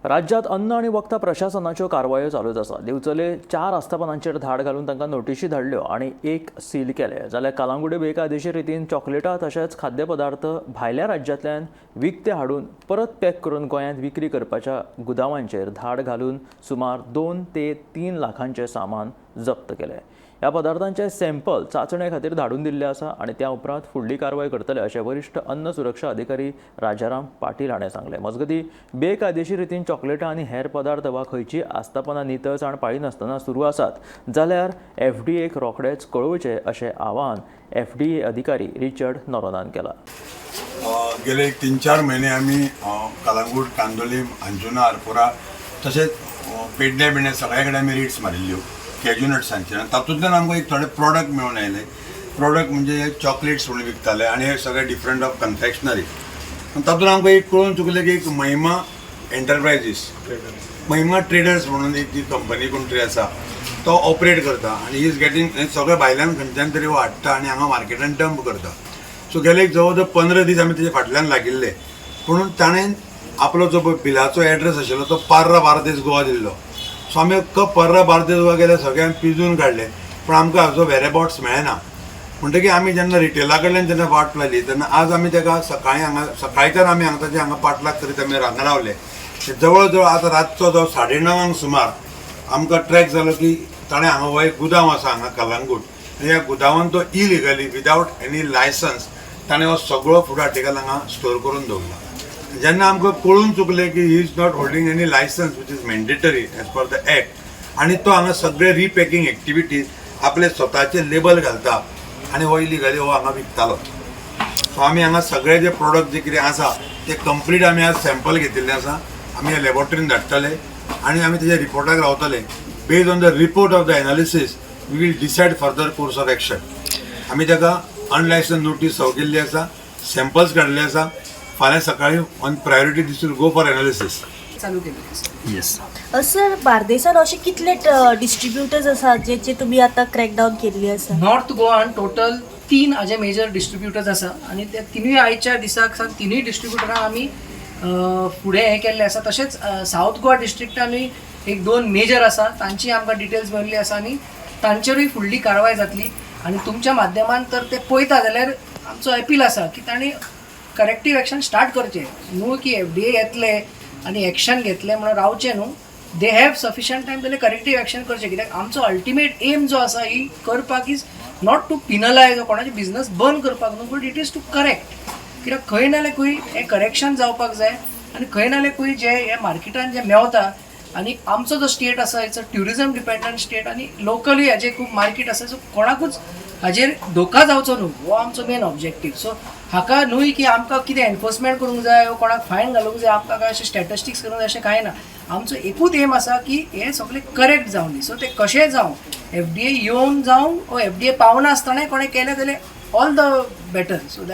राज्यांत अन्न आनी वखदां प्रशासनाच्यो कारवायो चालूच आसा. दिवचले चार आस्थापनांचेर धाड घालून तांकां नोटिशी धाडल्यो आनी एक सील केले. जाल्यार कलांगुडे बेकायदेशीर रितीन चॉकलेटां तशेंच खाद्यपदार्थ भायल्या राज्यांतल्यान विकते हाडून परत पॅक करून गोंयांत विक्री करपाच्या गुदावांचेर धाड घालून सुमार 2 ते 3 लाखांचें सामान जप्त केलें. ह्या पदार्थांचे सॅम्पल चांचणे खातीर धाडून दिल्ले आसा आनी त्या उपरांत फुडली कारवाय करतले, अशें वरिश्ठ अन्न सुरक्षा अधिकारी राजाराम पाटील हाणें सांगलें. मजगतीं, बेकायदेशीर रितीन चॉकलेटां आनी हेर पदार्थ वा खंयचीय आस्थापनां नितळसाण पाळिनासतना सुरू आसात जाल्यार एफडीएक रोखडेच कळोवचें, अशें आवाहन एफडीए अधिकारी रिचर्ड नोरोनान केलां. गेले एक 3-4 म्हयने आमी कलांगूट, कांदोलीम, अंजुना, आरपोरा तशेंच पेडणे बिडणे सगळ्या कडेन आमी रेड्स मारिल्ल्यो कॅज्यू नट्सांचेर आनी तातूंतल्यान आमकां एक थोडे प्रोडक्ट मेळून आयले. प्रोडक्ट म्हणजे चॉकलेट्स म्हणून विकताले आनी हे सगळे डिफरंट ऑफ कन्फेक्शनरी. तातूंत आमकां एक कळून चुकलें की एक महिमा एंटरप्रायजीस, महिमा ट्रेडर्स म्हणून एक जी कंपनी कोण तरी आसा, तो ऑपरेट करता आनी is getting सगळें भायल्यान खंयच्यान तरी हो हाडटा आनी हांगा मार्केटान डंप करता. सो गेले एक जवळ जवळ 15 दीस आमी तेजे फाटल्यान लागिल्ले, पूण ताणें आपलो जो पळय बिलाचो एड्रेस आशिल्लो तो पार्रा बार्देस गोवा दिल्लो. सो आमी अख्खो पर्रा बार्देस गोवा गेले, सगळ्यांक पिजून काडले, पूण आमकां हाजो वेरेबाउट्स मेळना. म्हणटकीर आमी जेन्ना रिटेला कडल्यान जेन्ना वाट लायली तेन्ना आज आमी ताका सकाळी हांगा, सकाळच्यान आमी हांगा ताचे हांगा पाठलाग करीत आमी हांगा रावले. जवळ जवळ आतां रातचो जावं 9:30 सुमार आमकां ट्रॅक जालो की ताणें हांगा हो एक गुदांव आसा हांगा कलंगूट आनी ह्या गुदांवान तो इलिगली, विदावट एनी लायसन्स ताणें हो सगळो फूड आर्टिकल हांगा स्टोर करून दवरला. जेन्ना आमकां कळून चुकलें की he is not holding any license, which is mandatory as per the act, आनी तो हांगा सगळे रिपॅकिंग एक्टिविटीज आपले स्वताचे लेबल घालता आनी हो इलिगली हो हांगा विकतालो. सो आमी हांगा सगळे जे प्रोडक्ट जे कितें आसा ते कंप्लीट आमी आज सॅम्पल घेतिल्ले आसा. आमी लॅबोरेटरीन धाडटले आनी आमी तेज्या रिपोर्टाक रावतले. Based on the report of the analysis, we will decide further course of action. आमी ताका अनलायसन्स नोटीस सर्व केल्ली आसा, सॅम्पल्स काडलेले आसा. फाल्यां सकाळी on priority this will go for analysis. चालू केली आसा. येस. सर, बार्देसान अशे कितले डिस्ट्रिब्युटर्स आसात जेचे तुमी आतां क्रॅकडावन केल्ली आसा? नॉर्थ गोवान टोटल तीन हाजे मेजर डिस्ट्रिब्युटर्स आसा आनी ते तिनूय आयच्या दिसाक सावन तिनूय डिस्ट्रिब्युटरांक आमी फुडें हें केल्लें आसा. तशेंच सावथ गोवा डिस्ट्रिक्टानूय एक दोन मेजर आसा, तांची आमकां डिटेल्स मेळिल्ली आसा आनी तांचेरूय फुडली कारवाय जातली. आनी तुमच्या माध्यमान तर ते पळयता जाल्यार आमचो अपील आसा की तांणी करेक्टीव एक्शन स्टार्ट करचें. न्हू की एफडीए येतले आनी एक्शन घेतले म्हणून रावचें न्हू. They have sufficient time जाल्यार करेक्टीव एक्शन करचें, कित्याक आमचो अल्टिमेट एम जो आसा ही करपाक is not to पिनलायज, कोणाचे बिझनस बंद करपाक न्हू, but it is to correct. कित्याक खंय ना जाल्यार खंय हें करेक्शन जावपाक जाय आनी खंय ना जाल्यार खंय जे हे मार्केटान जे मेवता आनी आमचो जो स्टेट आसा, it's a tourism dependent state आनी लोकली हाजेर खूब मार्केट आसा. सो कोणाकूच हाजेर धोका जावचो न्हू, हो आमचो मेन ऑब्जेक्टीव. सो हाका न्हूय की आमकां कितें एनफोर्समेंट करूंक जाय वो कोणाक फायन घालूंक जाय, आमकां काय अशें स्टॅटिस्टिक्स करूंक जाय, अशें कांय ना. आमचो एकूच एम आसा की हें सगळें करेक्ट जावं दी. सो तें कशेंय जावं, एफडीए येवन जावं वो एफडीए पावनासतनाय कोणें केलें जाल्यार all the better, so that